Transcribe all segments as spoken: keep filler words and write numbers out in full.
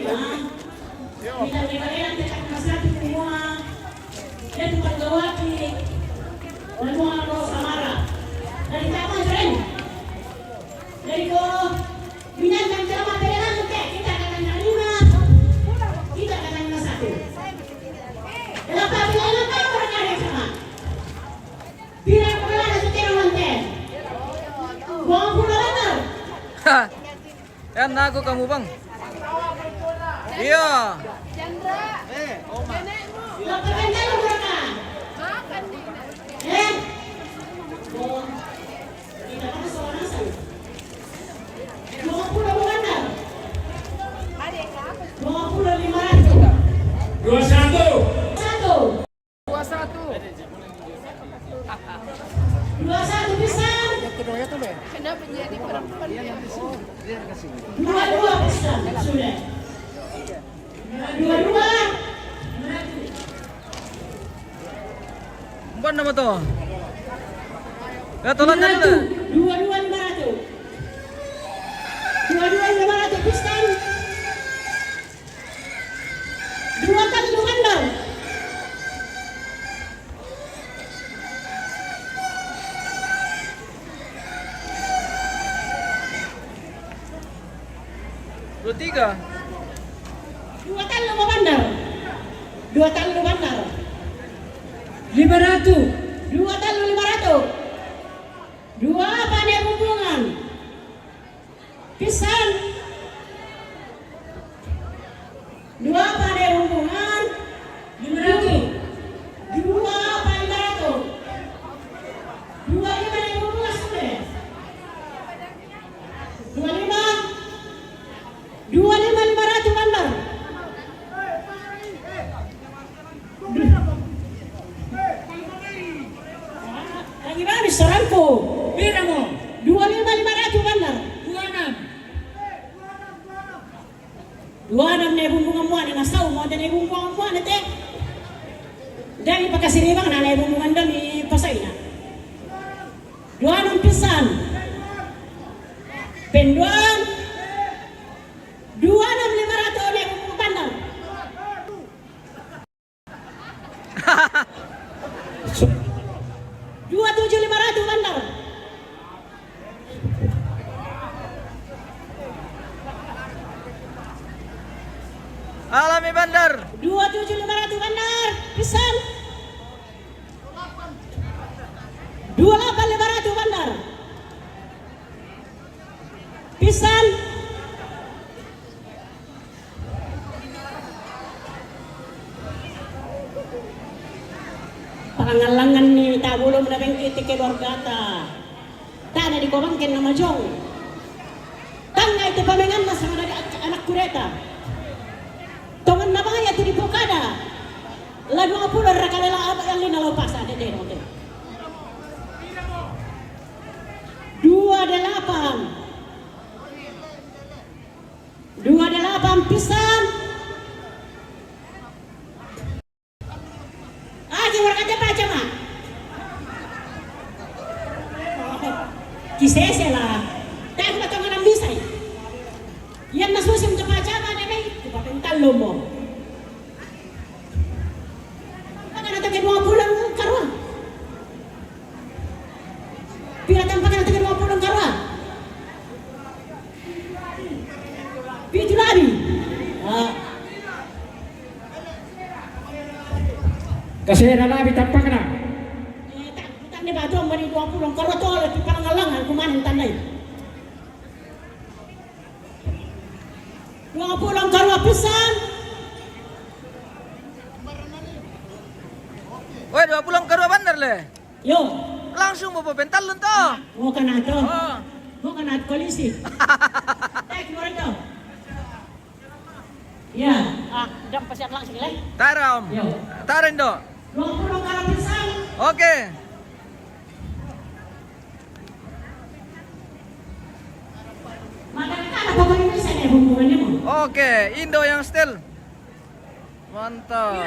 Kita beri kalian kita kasih semua. Dia tukang gawati. Semua lo samara. Dari kapan, Ren? Dari ko minyan dan jama pilihan, oke, kita akan terima. Kita akan terima satu. Kenapa pilihan apa yang mereka ada sama? Pilihan pilihan itu kira manten. Buang pulang. Ha. Yan na ako kamubang. Iya. Dua satu. Dua satu. Dua satu pisan. Kenapa jadi perempuan? Dua dua pisan. Sudah. Dua dua. Empat nama to? Ya, tolong dulu. Dua dua lima ratus. Dua dua lima ratus pisan. Dua kali dua bandar. Dua tiga. Dua kali dua bandar. Dua kali dua bandar. Lima ratus. Dua kali lima ratus. Dua apa dia hubungan? Pisan. Dua pada rombongan. Lima ratus. Dua pada lima ratus. Dua lima ribu dua sudah. Dua lima. Dua lima lima ratus bandar. Lagi baru sarangku. Pira mo? Dua lima lima ratus bandar. Dua enam. Dua enam ne bumbungan muane, na sau mo te ne bumbungan muane te. Dai pakasiribang na ne bumbungan dami pasaina. Dua enam pisan. Penduan. Dua enam lima ratus ne bumbungan bandar. Dua tujuh lima ratus bandar. Alami bandar. Dua tujuh lima ratus bandar. Pisan. Dua delapan lima ratus bandar. Pisan. Pangalangan ni ta bulung na bengkiti keluargata. Tana di kobangken na majong. Tanga itu pamengan na sama dari anak kureta. Tongan na baya tu di pokada. La dua puluh rakalela apa yang lina lo pasa de de. Dua delapan. Dua delapan pisan. Aki warga te paca ma. Kisese la. Tapi kita mana bisa. Yang nasusim te paca ma ne mai. Kita pental lomo. Tampakana toke dua puluh karua. Pira tampakana toke dua puluh karua? Pitu labi. Ah. Kasih na labi tampakana. Eh, tak, tak ne batu mari dua puluh karua tole tu palangalangan kumanan tandai. Dua puluh karua pisan. Weh, dua puluh karua bandar le. Yo. Langsung bawa pental lun to. Mau kena to. Oh. Mau kena polisi. Eh, keluar to. Ya. Ah, dam pasian langsung le. Taram. Yo. Tarin do. Dua puluh karua pisan. Oke. Oke, Indo yang setel. Mantap.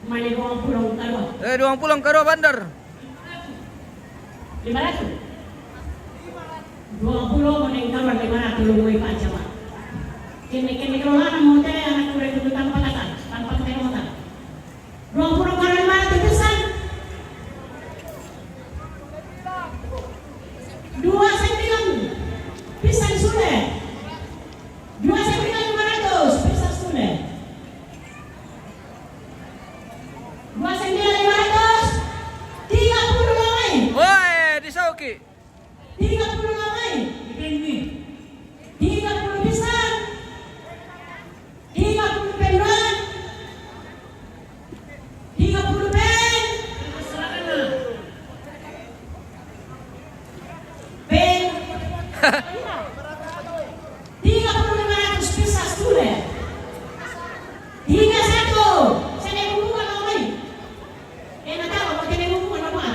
Mane dua puluh karua. Eh, dua puluh karua bandar. Lima ratus. Dua puluh mane karua lima ratus lu mau ipa jama. Kene, kene kelolana mo te anak kure kudu tanpa kata, tanpa kata mo ta. Dua puluh koran barat itu san. Dua sembilan pisan sule. Dua sembilan lima ratus pisan sule. Dua sembilan lima ratus. Tiga puluh lawai. Woi, disauki. Tiga puluh lawai. Tiga puluh pisan. Tiga puluh penduan. Tiga puluh pen. Pen. Tiga puluh lima ratus pisan sule. Tiga satu. Saya buka lawai. Kena tahu, mau jadi buka lawai.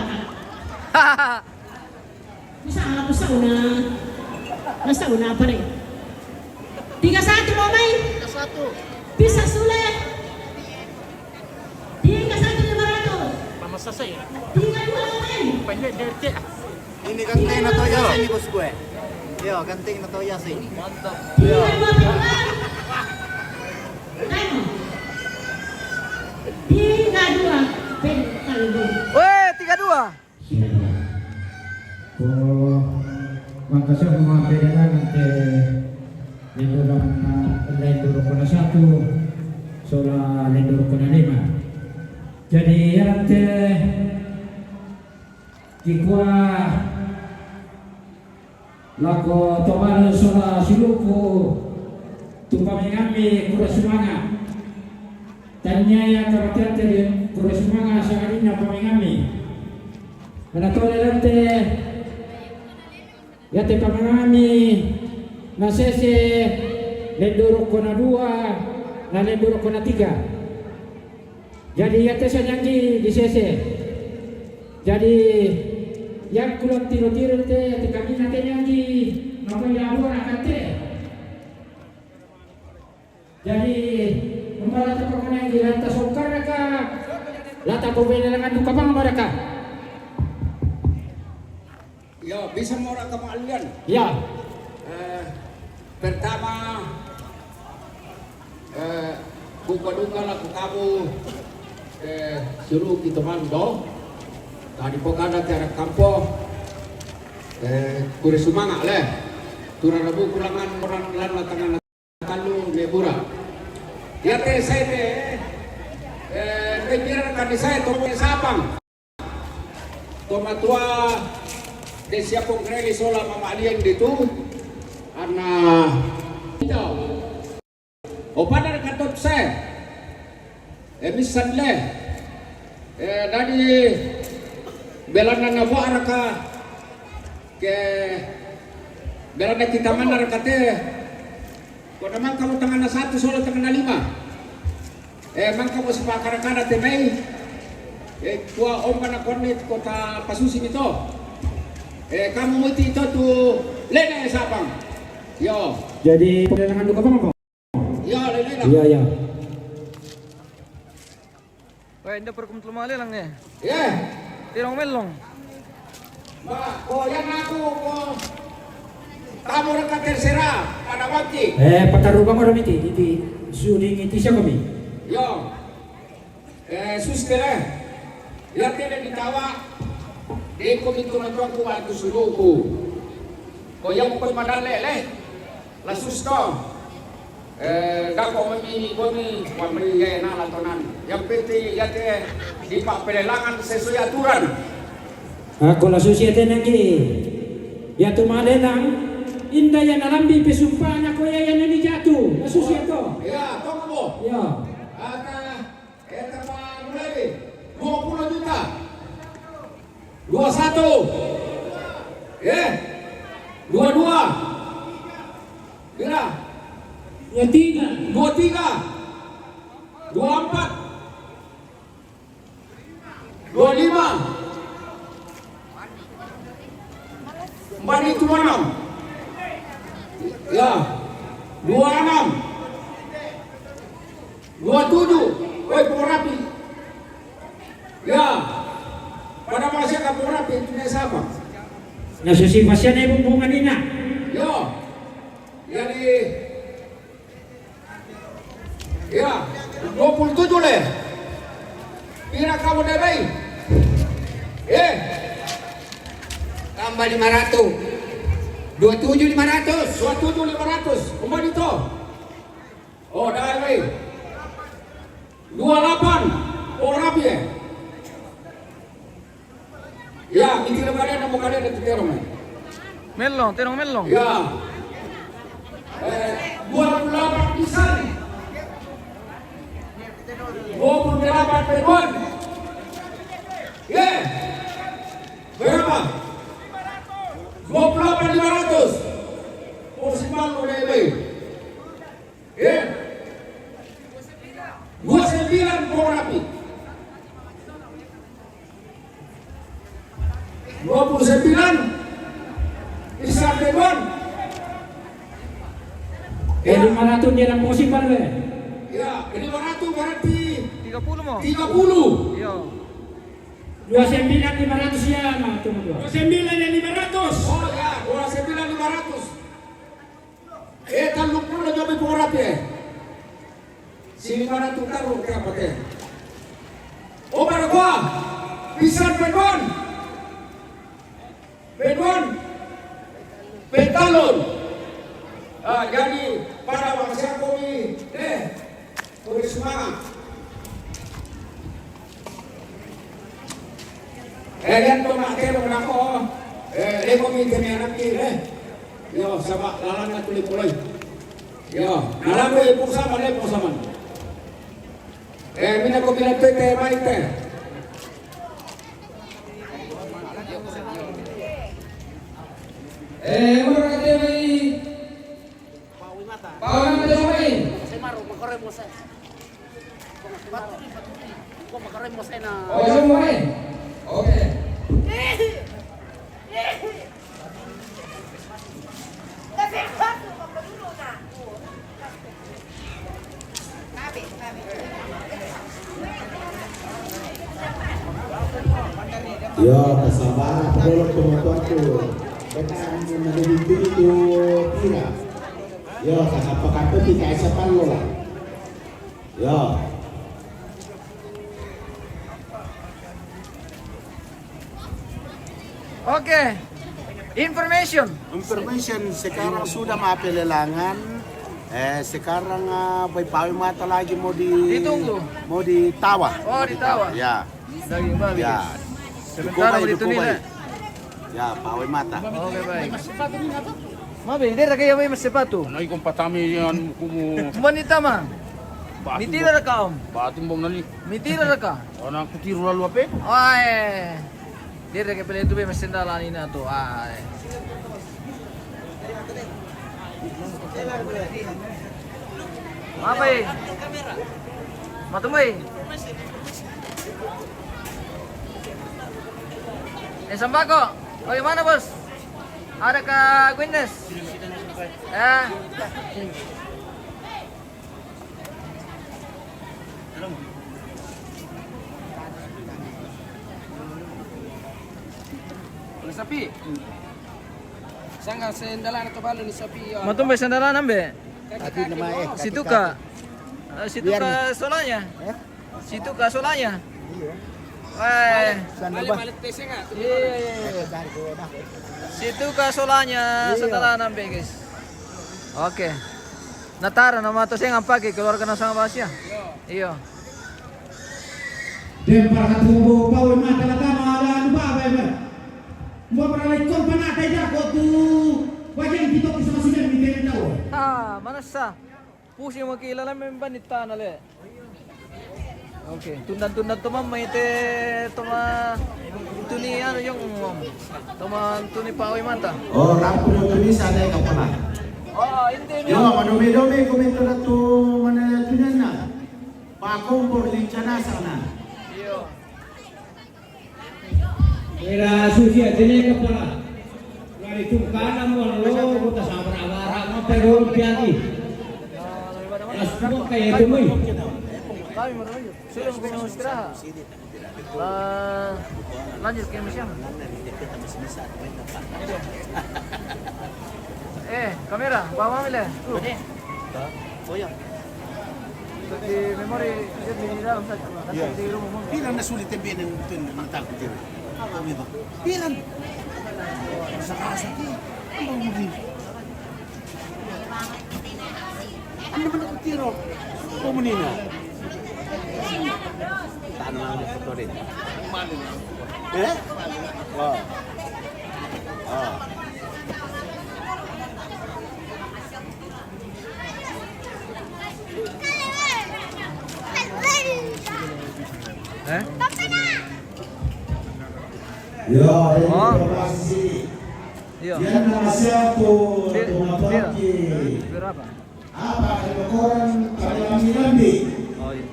Bisa, bisa una. Bisa una apa deh? Tiga satu lo mai. Tiga satu. Bisa sule. Tiga satu lima ratus. Lama selesai ya? Tiga dua lo mai. Pendek dari cek. Ini ganteng atau ya ini bos gue? Yo, ganteng atau ya sih? Tiga dua puluh. Tiga dua. Weh, tiga dua. Ko mangkasa mo mapedana nante lendo rokona, lendo rokona satu sola lendo rokona lima. Jadi ya nante kikua lako tomanu sola suluku tu pamengammi kura sumanga. Tania ya kamatante di kura sumanga sangadinna pamengammi. Mana tole lante yate pamengammi nasese lenduruk kona dua na lenduruk kona tiga. Jadi yate sanyanggi di sese. Jadi yang kulang tiro-tiro te yate kami nate nyanggi. Maka ya dua nakate. Jadi, mala tapakanai di lanta songkaraka, lata pabene dengan duka bang baraka. Ya, bisa mora kama alian. Ya. Eh, pertama, eh, buka duka laku kamu, eh, suruh kita mando. Tadi pokada tiara kampo, eh, kure sumanga le. Turara buku langan orang lan tangan Kalu Nebura. Yate sai te, eh, pemikiran kani sai to sapang. Tomatua de siapong kreli sola mama alien ditu. Ana. Opada katot sai. E, misan le. E, dadi belana na buaraka ke belana kita mana rakate. Kota mangka mo tangana satu solo tangana lima. E, mangka mo sepakara-kara temai. E, kua omba na kone kota pasusi mito. E, kamu muti ito tu lena e sapang. Yo. Jadi, penelangan duka bang, Bang? Iya, lele lah. Iya, iya. Weh, inda perkum telma lelang nih. Iya. Tirong melong. Mbak, oh, yang aku, oh, tamu dekat terserah, pada waktu. Eh, pataru bang orang miti, iti, suding iti siapa mi? Yo. Eh, sus kere. Yang tidak ditawa. Di komi tuan-tuanku waktu suluku. Ko yang pun madale le. Lasus to. Eh, dako mami komi wamri ya na latonan. Yang penting ya te di pak pelelangan sesuai aturan. Ako lasus ya te nangki. Ya tu malelang. Inda ya nalambi pesumpah nako ya ya nani jatuh. Lasus ya to. Ya, toko. Ya. Ata Eta pa mulai dua puluh juta. Dua satu. Eh. Dua dua. Bila? Dua tiga. Dua tiga. Dua empat. Dua lima. Mbani tu manam. Ya. Dua enam. Dua tujuh. Woi, pengorapi. Ya. Pada masa ka pengorapi itu ne sama. Na susi pasian ibu bunga nina. Yo. Jadi, Ya, dua puluh tujuh le. Pira kamu, Dae Bei? Eh, tambah lima ratus. Dua tujuh lima ratus. Dua tujuh lima ratus. Kembali to. Oh, Dae Bei. Dua lapan. Oh, rapi, eh. Ya, mi tira kade na mo kade na tu terong, eh. Melong, terong melong. Ya. Eh, dua puluh delapan pisan. Dua puluh delapan peduan. Ya. Berapa? Dua puluh delapan lima ratus. Porsi malu, Dae Bei. Ya. Dua sembilan, kau rapi. Dua puluh sembilan. Bisa, Ridwan. Eh, lima ratus dia nak musim baru, eh? Ya, lima ratus berarti tiga puluh mau. Tiga puluh. Iya. Dua sembilan lima ratus ya, mah, cuma dua. Dua sembilan yang lima ratus. Oh ya, dua sembilan lima ratus. Eh, tallung pulo jolo mi pong rapi, eh. Simana tu taru ke apa, eh? Oh, pada gua. Pisan peduan. Peduan. Petalon. Ah, jadi pada bangsa kami, eh, Kuri sumanga. Eh, yan to ma kero na ko. Eh, lego mi kami anak ki, eh. Yo, saba lalan na tuli pulay. Yo, nalago ipo sama, lepo sama. Eh, mina ko mina tete maite. Eh, mura ka te mai. Pawi mata. Pawi mata, Pawi. Saya maru, makaroi mo saya. Paturi, paturi. Ko makaroi mo saya na. Oh, iya, mo, eh. Oke. Yo, kasabara ko dolo, tumatuatu. Beta anu na lebih tinggi tu pira. Yo, kakapa-kapa kita esa pallo lah. Yo. Oke. Information. Information sekarang sudah ma pelelangan. Eh, sekarang, ah, bai pawi mata lagi mau di, ditunggu. Mau ditawa. Oh, mau ditawa. Ditawa. Ya. Daging babi, ya, guys. Sementara mau dituni lah. Ya, pawi mata. Oke, baik. Mabe, dera kaya mabe masepatu. Nai kompatami yan kumu. Manita ma. Mi tira raka, om? Batin bong nali. Mi tira raka. Ona kutiru lalu ape? Ai. Dera kaya pele tu be masendala ni na tu. Ai. Apa, eh? Matumbai. Eh, sambako. Bagaimana, Bos? Ada ka Guinness? Ya. Sapi. Sangga sendalana to balu ni sapi, ya. Matumbai sendalana mbe? Situka. Eh, situka solanya. Eh? Situka solanya. Iya. Wah. Sandal bah. Iya, iya, iya. Situka solanya, iya, sendalana mbe, guys. Oke. Natara nama to seng ampake keluarga na sanga basia. Iya. Dempar katubo pawe mata latama ala anu baba, ya, Bang. Mbok pernah lekor panata ida ko tu wajan kita kisah sudah di tenda. Ah, mana sah? Pusing mo ki lalam memban di tanah le. Oke, tundan-tundan to mamma ite to ma tuni anu yung to ma tuni pawe mata. Oh, rapu na tuni sana ka pala. Oh, ente mi. Yo, madomi-domi ko mi to na to mana tunan na. Pakompor lincana sana. Iyo. Era susi atene kepala. Lari tungkana mo lo kota sabra bara mo pero piati. Asmo kaya itu mo. Sudah mau istirahat. Lah, lanjut ke Indonesia. Eh, kamera, bawa mile. Tuh. Oh ya. Di memori dia di dalam saja. Iya. Di rumah. Bilang na sulit yang benen itu yang mataku dia. Apa itu? Bilang. Rasa-rasa dia. Apa mau dia? Anda mana kutiro? Apa menina? Tanah foto deh. Eh? Oh. Oh. Eh? Ya, oh. Informasi. Iya. Yan na siya po. Pi-, tumatawag pira? Pira ba? Apa, ada koran, ada lambi-lambi. Oh, iya.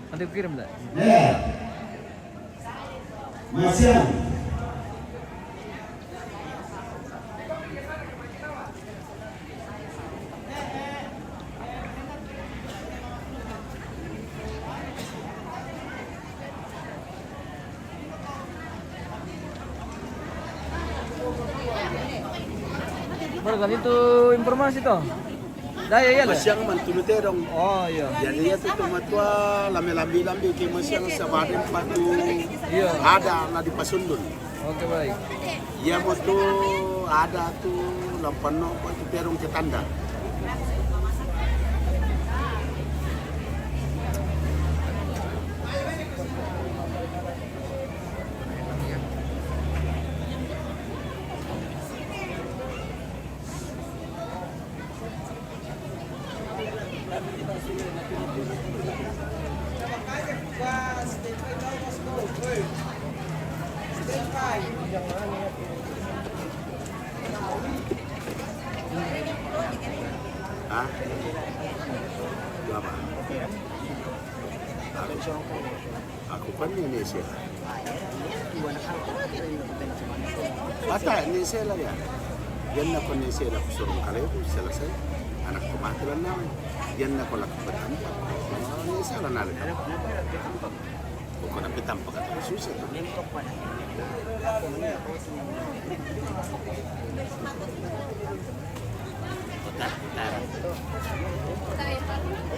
Nanti ku kirim, dah. Ya. Masiang. Baru kan itu informasi toh. Dah, ya, ya, lah. Masiang mantunu te dong. Oh, iya. Jadi ya tu tomatua lame lambi-lambi ke masiang sabaden patu. Iya. Ada na di Pasundun. Oke, baik. Iya, mo tu ada tu lampano ko tu terong ke tanda. Hah? Itu apa? Aku kan Indonesia. Bata, Indonesia lah ya. Yan na ko Indonesia lah, ku surong kalebu, selesai. Anak ko mati lang na. Yan na ko lah ku petampa. Indonesia lah na lah. Ko na petampa ka susah tu.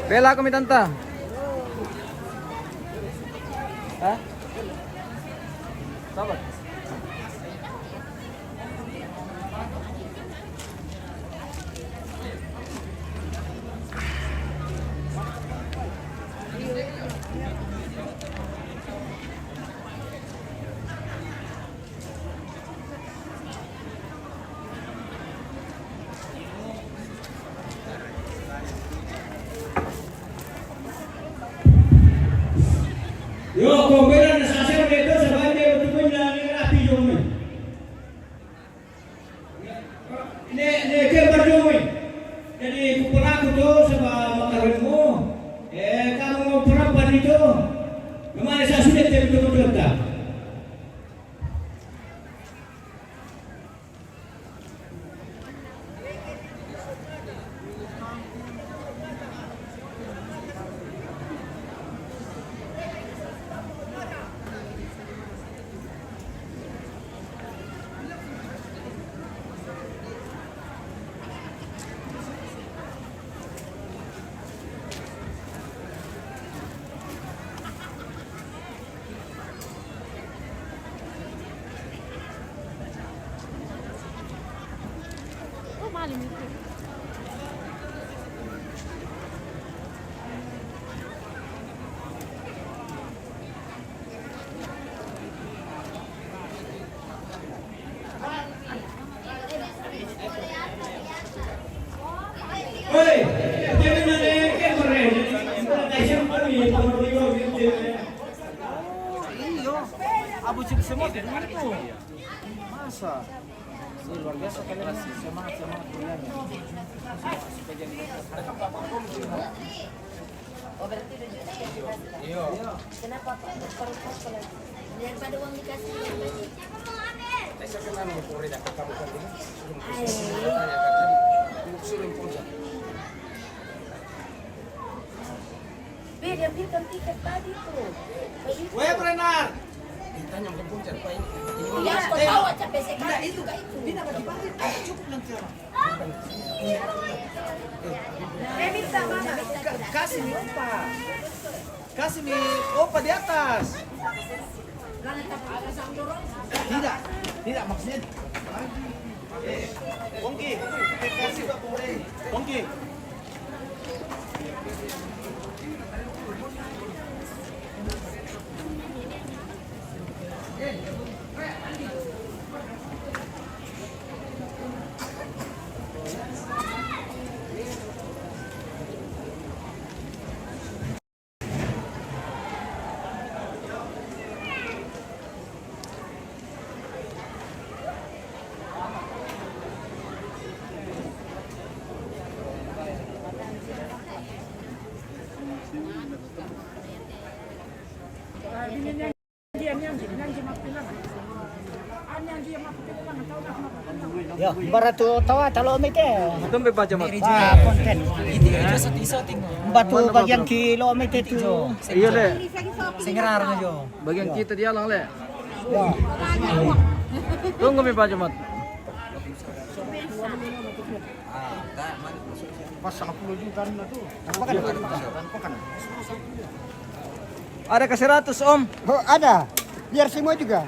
Bela ko mi tanta. Hah? Sabar. Yo, kong bera na sasar beto, sabande beto ko na ni rapi yo me. Ne, ne, ke barjo me. Jadi kupalaku to saba makaremo. Eh, kamu mau perempuan itu. Memang sa sudah tem to to ta. Iyo, abu cip semua tu. Masa? Ini luar biasa kalian ini. Semangat, semangat kuliahnya. Oh, berarti udah juta ya dikasih? Iya. Kenapa, Pak? Terus kalau lagi. Daripada uang dikasih, uang lagi. Saya kenal mau Polri, dah, kamu kan dulu. Suruh. Ai. Suruh Polda. Be, dia ambilkan tiket tadi tuh. Weh, Prenar. Ditanya mungkin Polda, Pak, ini. Iya, kau tahu aja, besek. Tidak, itu. Juga itu. Tidak, bagi Pak, cukup nanti orang. Ka-, kasih mi opa. Kasih mi opa di atas. Tidak, tidak, maksudnya. Eh, Pongki, kasih. Pongki. Yo, baru tu tawa talo mete. Tumbe baca mat. Batu bagian kilo mete tu. Iya le. Sengerar jo. Bagian kita dia lang le. Tunggu mi baca mat. Pas sepuluh juta na tu. Tanpa kan? Tanpa kan? Ada ka seratus, Om? Oh, ada. Biar semua juga.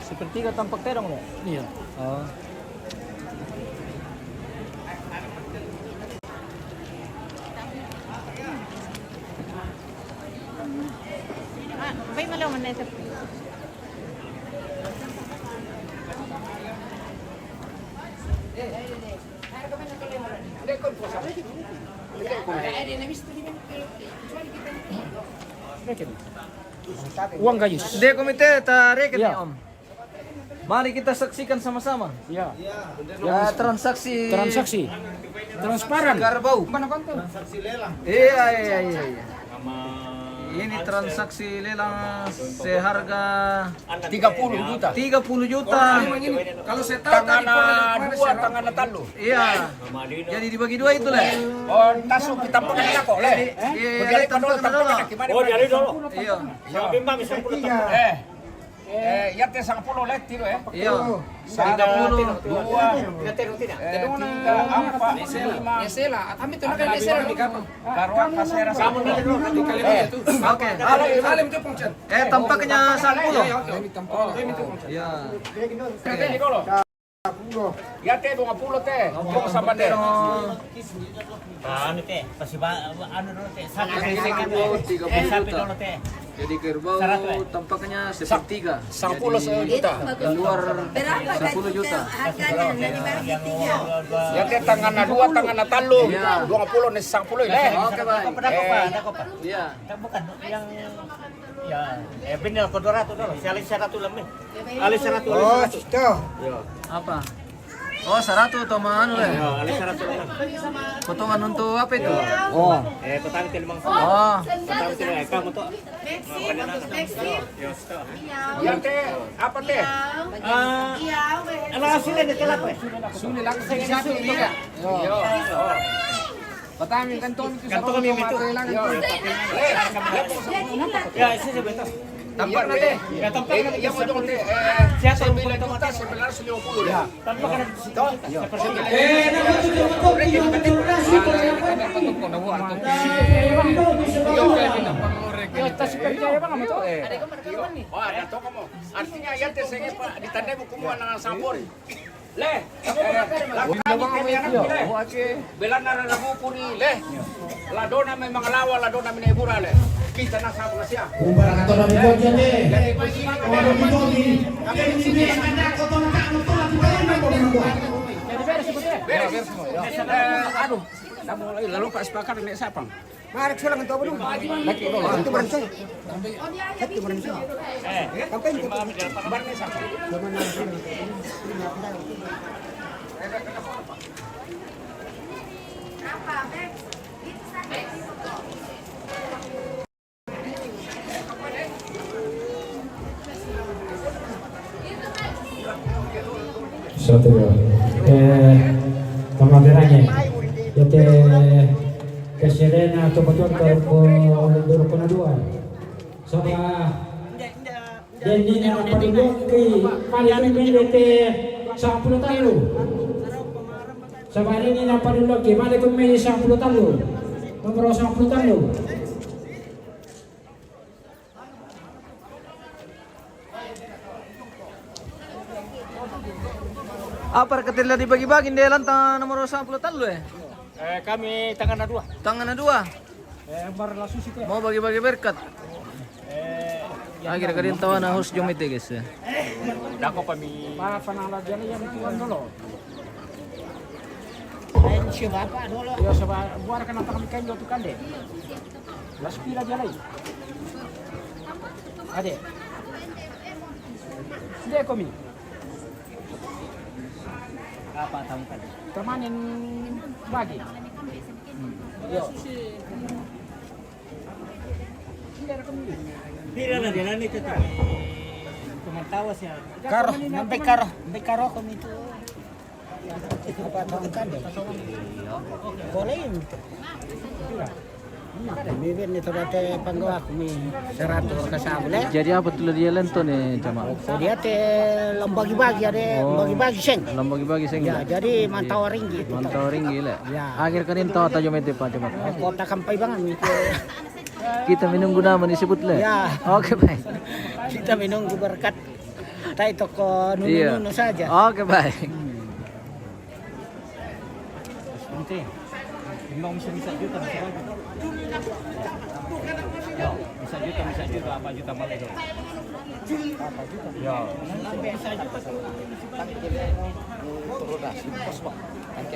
Sepertiga tampak terong, ya? Iya. Oh. Ah, bai malo man na ito. Uang gayus. De komite ta reken ni, Om. Mari kita saksikan sama-sama. Ya. Ya, transaksi. Transaksi. Transparan. Karbau. Iya, iya, iya, iya. Ini transaksi lelang seharga tiga puluh juta. Tiga puluh juta. Kalau saya tahu tadi tangana dua, tangana talu. Iya. Jadi dibagi dua itu, le. Oh, tasu kita pakai kok, le. Iya, iya, iya, tampakkan dulu. Oh, jadi dulu. Iya. Sama bimba bisa sepuluh. Eh. Eh, ya te sepuluh le tiro, eh. Iya. Satu, dua, eh, tiga, empat, lima. Nesela, kami tu nak nesela di kamu. Baru apa saya rasa? Kamu nanti dulu, nanti kali itu. Oke. Alim, alim tu pungcen. Eh, tampaknya sepuluh. Iya, iya, iya. Iya. Oke. Ya te, dua puluh te. Kong sama te. Anu te, pasi ba, anu dulu te. Sapi dulu te. Sapi dulu te. Jadi kerbau tampaknya sepertiga. Sepuluh juta. Di luar sepuluh juta. Ya te, tangana dua, tangana talu. Iya. Dua puluh ni sepuluh le. Oke, baik. Iya. Bukan yang Ya, eh, benar ko dua ratus dulu. Si alih seratus lebih. Alih seratus, alih seratus. Apa? Oh, seratus atau ma anu le? Ya, alih seratus lebih. Potongan untuk apa itu? Oh. Eh, petang ke lima puluh. Oh. Petang ke lima puluh, eh, kamu tu. Maxi, Maxi. Ya, sudah. Iya. Yang te, apa te? Iya. Ah, iya, weh. Ala sini de telak, weh. Sini langsung satu tiga. Yo. Yo. Patami kantong itu. Kantong itu. Ya, isi sebentar. Tampak nanti. Ya, tampak nanti. Yang mau dong, eh, sembilan juta sembilan ratus lima puluh ya. Tampak nanti. Toh? Ya. Eh, nama tu dia betul. Dia betul. Dia betul. Dia betul. Yo, tas kerja ya, Bang, apa tu? Eh. Wah, ada toh kamu. Artinya ya, tes ini, Pak, ditandai buku mu anak sampur. Le, kamu kami anak le. Bela nara rabu kuni le. Ladona memang lawa, ladona mene bura le. Kita na sabu na sia. Kumbara kato na bito jate. Jadi pagi ini kami di sini. Kami di sini. Beres, beres semua. Eh, aduh, lalu Pak sepakat ini siapa? Marek sila ngantuk apa dulu? Laki dulu. Itu berhenti. Itu berhenti. Sampai itu. Berapa, Beb? Satu ya. Eh, tama beranya. Yate keserena to betul ko dulu ko na dua. Sapa? Jadi ini na padulok ke, balik ke meja te sampulo tallu. Sabari ini na padulok ke, balik ke meja sampulo tallu. Nomor sampulo tallu. Apa katilla dibagi-bagi nde lanta nomor sampulo tallu e? Eh, kami tangana dua. Tangana dua. Eh, bar lasu sih, Teh. Mau bagi-bagi berkat. Eh, akhir kadin tawana hus jom ite, guys, ya. Dako pami. Apa nang lagi yang tuan dulu? Ayo, coba apa dulu? Ya, coba buat kena tangan kain jatuh kan deh. Las pila dia lai. Ade. Side komi. Apa tahu kan? Tamanen bagi. Hmm. Yo. Pira na dia nani tata? Teman tawas ya. Karo, nampai karo, nampai karo komi tu. Apa tahu kan deh. Boleh ini. Bibir ni tu kata panggawa kami seratus kasabule. Jadi apa tu dia lento ni, Cama? Oh, dia te lom bagi-bagi, ada. Oh, bagi-bagi seng. Lom bagi-bagi seng. Ya, jadi mantau ringgi itu. Mantau ringgi le. Ya. Akhir kan ini tahu tajam itu, Pak, Cama. Kota Kampai banget ni. Kita menunggu nama disebut le. Ya. Oke, baik. Kita menunggu berkat. Tai toko nunu-nunu saja. Oke, baik. Hmm. Nanti, timbang bisa, bisa juta, bisa juta. Yo, bisa juta, bisa juta, apa juta malah itu? Apa juta? Yo. Bisa juta. Tangkil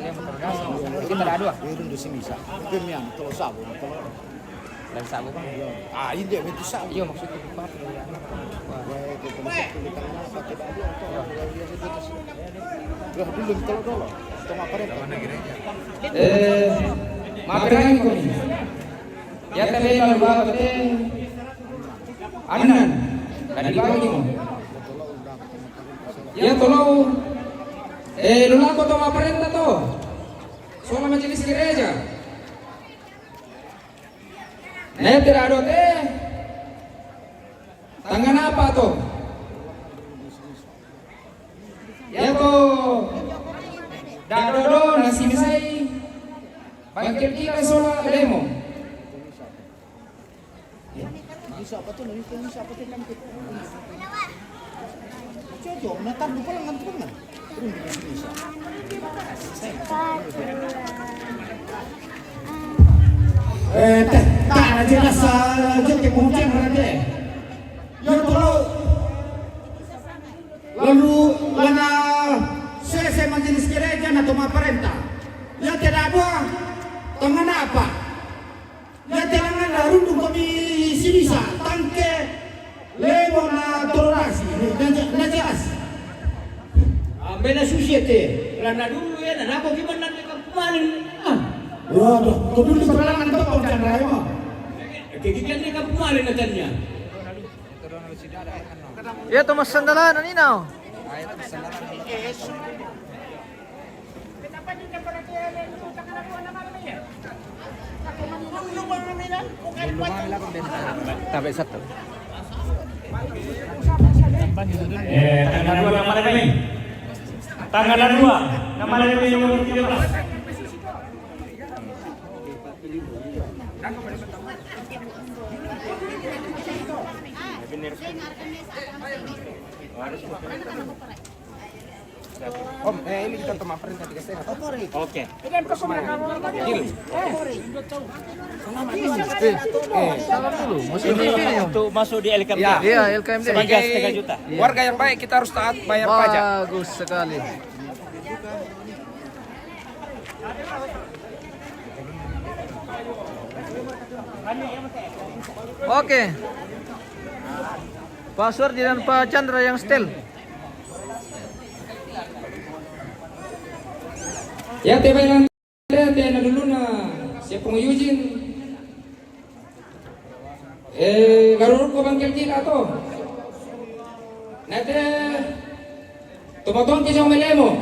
yang motor gas. Kita ada dua. Itu di sini bisa. Itu yang kalau sabu, kalau Dari sabu, Bang? Iya. Ah, ini dia, itu sabu. Iya, maksudnya, Pak, dari anu. Wah. Wah, itu tempat tulisannya pakai baju atau apa, iya, itu terus. Lah, dulu, kalau dulu. Cuma apa, Ren? Eh, maaf, Ren, kami. Ya, tapi kalau bawa, tapi anan. Tadi pagi, mau. Ya, tolong. Eh, lula ko to maparenta to. Soal majelis gereja. Nete dado te, tangana apa to? Ya to, dado do nasi misai, bangkit ika sola lemo. Bisa apa tu? Bisa apa tu? Kan kita. Cocok, nah, tar lupa lengan tu kan. Eh, teh, tak ada jelas, ah, je ke mungkin ada. Ya, tolong. Lalu, lana sese majelis gereja na toma parenta. Ya, tidak ada. Tangan apa? Na telangan na rundung kami sinisa, tangke, lemo na tororasi, na, na, na jelas. Ah, mena susi ete, lana dulu ya, na nako gimana ne kapumanen. Ah. Waduh, ko dulu telangan to pon Chandra ya, ma. Kegigian ne kapumanen na tanya. Ya, Thomas Sandalana ni nao. Tabe satu. Eh, tanggal dua nama mana ni? Tanggal dua nama mana ni, nomor tiga belas? Om, eh, ini kita toma parenta tiga setengah. Oke. Deal. Eh, eh, salam dulu. Masuk ini, ini, Om. Untuk masuk di L K M D. Ya. Iya, L K M D. Sebagai warga yang baik, kita harus taat bayar pajak. Bagus sekali. Oke. Password di dan Pak Chandra yang setel. Ya, te bayan te na dulu na siapa Eugene. Eh, garuruk ko bangkel kita to. Nate, tumotong ke jong melemo.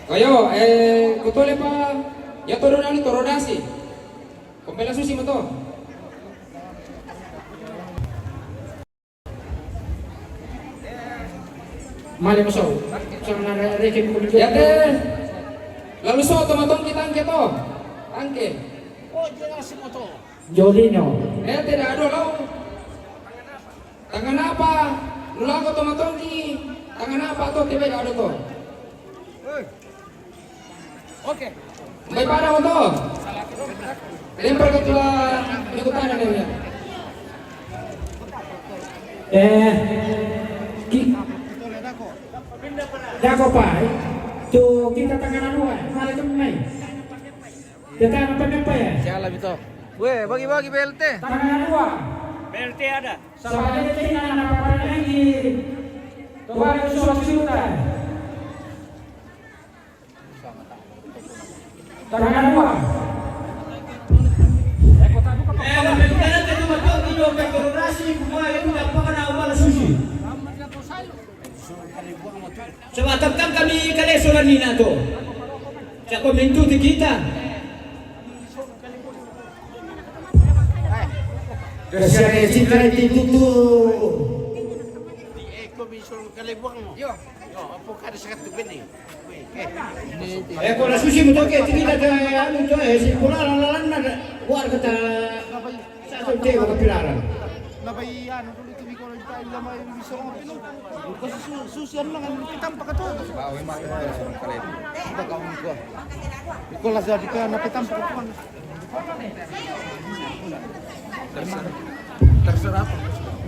Kayo, eh, kutole pa, ya todo nani todo dasi. Ko bela susi mo to. Male mo so. So na re-, reke ko. Ya te. Lalu so to mo tongki tangke to. Tangke. Jolino. Ya te da do lo. Tangan apa? Lulago to mo tongki. Tangan apa to te be da do to. Oke. Bai pada mo to. Lempar ke tula, ikut tangan dia. Eh, ki-, dako pa, eh. Tu kita tangan dua, mari tu mai. Kita tangan apa ya? Siapa itu? Weh, bagi-bagi B L T. Tangan dua. B L T ada. Sabagai tina na paparangi. Tuhan Yesus juta. Tangan dua. Eh, berbicara ke rumah tuan, kita berkoordinasi, semua itu dapat kena awal suci. Sebab tetap kami kali surat ni nak tu. Cakap mintu tu kita. Kasihan ya, si Fred itu tu. Di eko bisul kali buang mo. Yo, yo, apa kada sekat tu gini. Eh, ko la susi mo to ke, ti kita te, anu to, eh, si ko la, la, la, la, la, war kata, sa to te ko pilaran. Labai anu dulu tu, biko la juta, labai bisa mo pinu. Ko su-, susi anu lang, kita empat kata. Iko la jadi ka na kita empat kata. Terserah.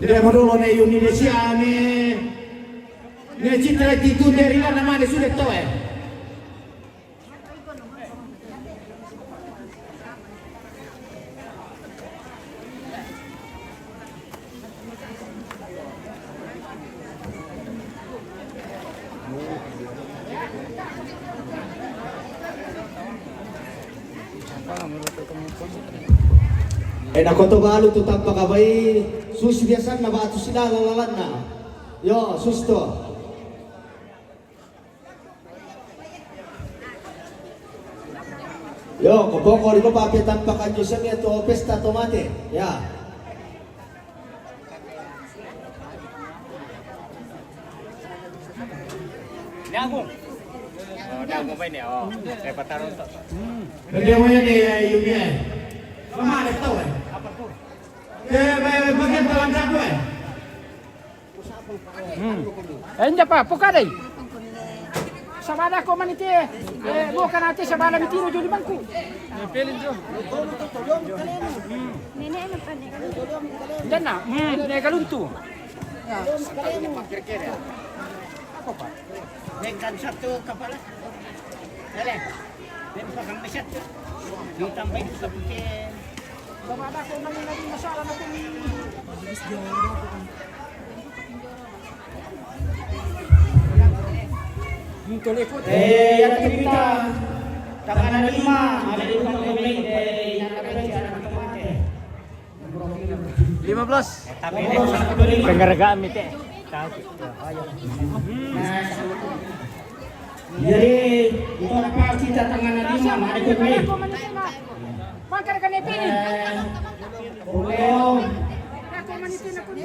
Dia modolo ne Indonesia ne. Ne citra itu dari mana, mana sudah tahu, eh? Eh, na koto balu tu tampa kabai, susi biasan na batu sila lalalanna. Yo, susto. Yo, ko poko riko pa pe tampakan Joseph ya to pesta tomate. Ya. Ni Agung. Oh, ni Agung ba ini? Oh, eh, patarong to. Bagi mo yan eh, yung yan. Mama, ada tahu eh. Ke, ba-, bagian dalam satu eh. Hmm. Eh, inja pa, puka dai. Sabada ko manite. Eh, bukan ate sabada mitiro joli bangku. Hmm. Dana, hmm, ne galuntu. Apa pa? Dengan satu kepala. Dale. Ven pa kang masyat. Di tambay ko sa puti. Eh, yan ang kita. Tanggal lima, ada di Pangkemeng, eh, yan ang kita. Lima belas. Penghargaan mi te. Jadi, ito na pa kita tanggal lima, mari ko ni. Bangkar ka ni pini. Eh, Romeo,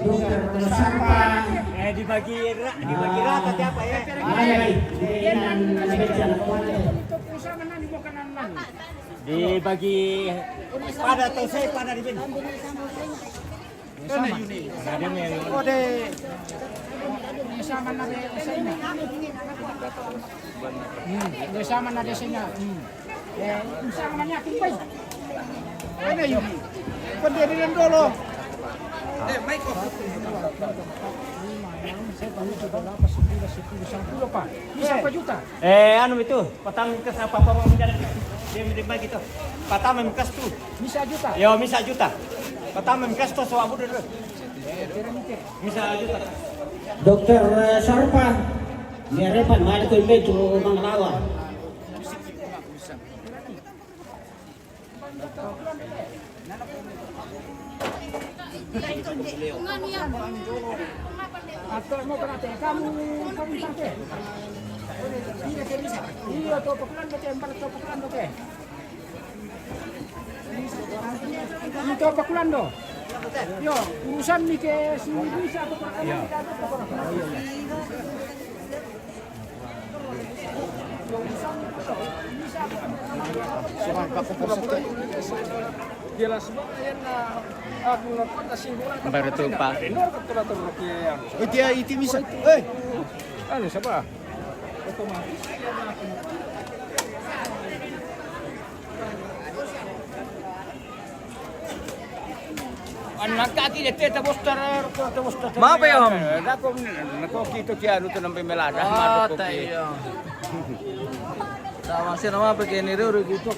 Dokter Sarpa. Eh, dibagi ra-, dibagi rata tiap ya. Ay, ay, ay, ay, ay, ay, ay, ay. Dibagi pada to, saya pada di sini. Ode. Sama na de sina. Hmm, ode sama na de sina. Hmm. Eh, sama na niya, kumpay. Ano yun? Pwede rin ang dolo. Eh, Michael. Saya tahu sudah lapas sembilan sepuluh sampulo pa. Bisa pa juta. Eh, anu itu, patang ke sa papa mo mi dala. Dia mi bagi to. Patama mi kasto. Misa juta. Yo, misa juta. Patama mi kasto so abu dulu. Misa juta. Dokter, eh, Sarpa. Ni Repan, mali ko medyo mangalawa. Ato mo kana te, kamu, kamu tangke. Iya, to pakulan ba te, empat to pakulan ba te. Ito apa kulando? Yo, urusan ni ke si bisa apa kulando? Iya. Baru tuh, Pak. Oh, dia itu bisa. Eh, anu siapa? Otomatis. An nagkakita, te, te bostar, te bostar. Mape, Om? Dako, nako kito ki anu to nampe melada. Ah, tayo. Tama siya naman, pagka niruro dito.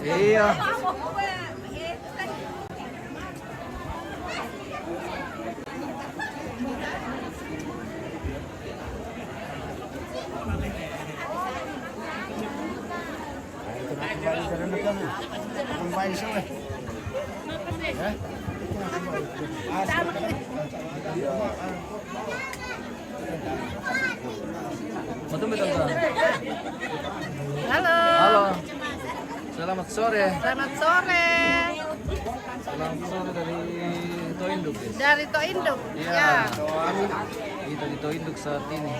Iya. Halo. Halo. Selamat sore. Selamat sore. Selamat sore dari Toinduk, ya? Dari Toinduk. Iya. Ya. Kita di Toinduk saat ini.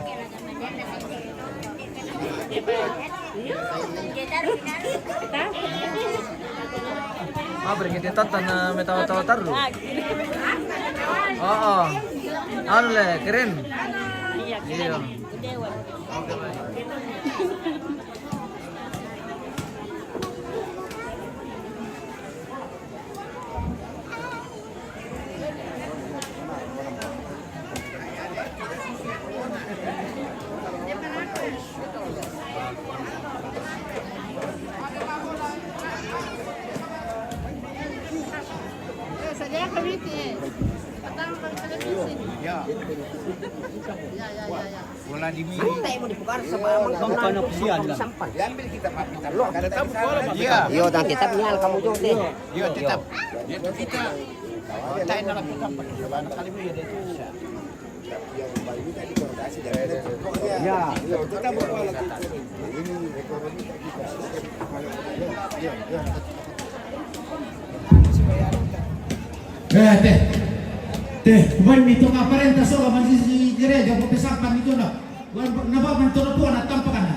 Ah, berarti tattan na metawa-tawa taru. Oo. Anu le, keren. Iya. Sadia kami ti. Patang kami televisi. Ya. Ya, ya, ya, ya. Bola di mini. Sampai mau dibuka sama abang kau. Bukan nanti aku sian, Bang. Sampai. Diambil kita, Pak. Kita makan. Tetap bola, Pak. Iya. Yo, dan tetap nyal kamu juga deh. Yo, tetap. Dia tuh kita. Tayo na lang kita, Pak. Kali ini ya, dia tuh. Ya. Eh, te. Te, wan mi to ka parenta so, man si, si gereja, ko pesapan ito na. Wan, na ba man to na po, na tampa ka na.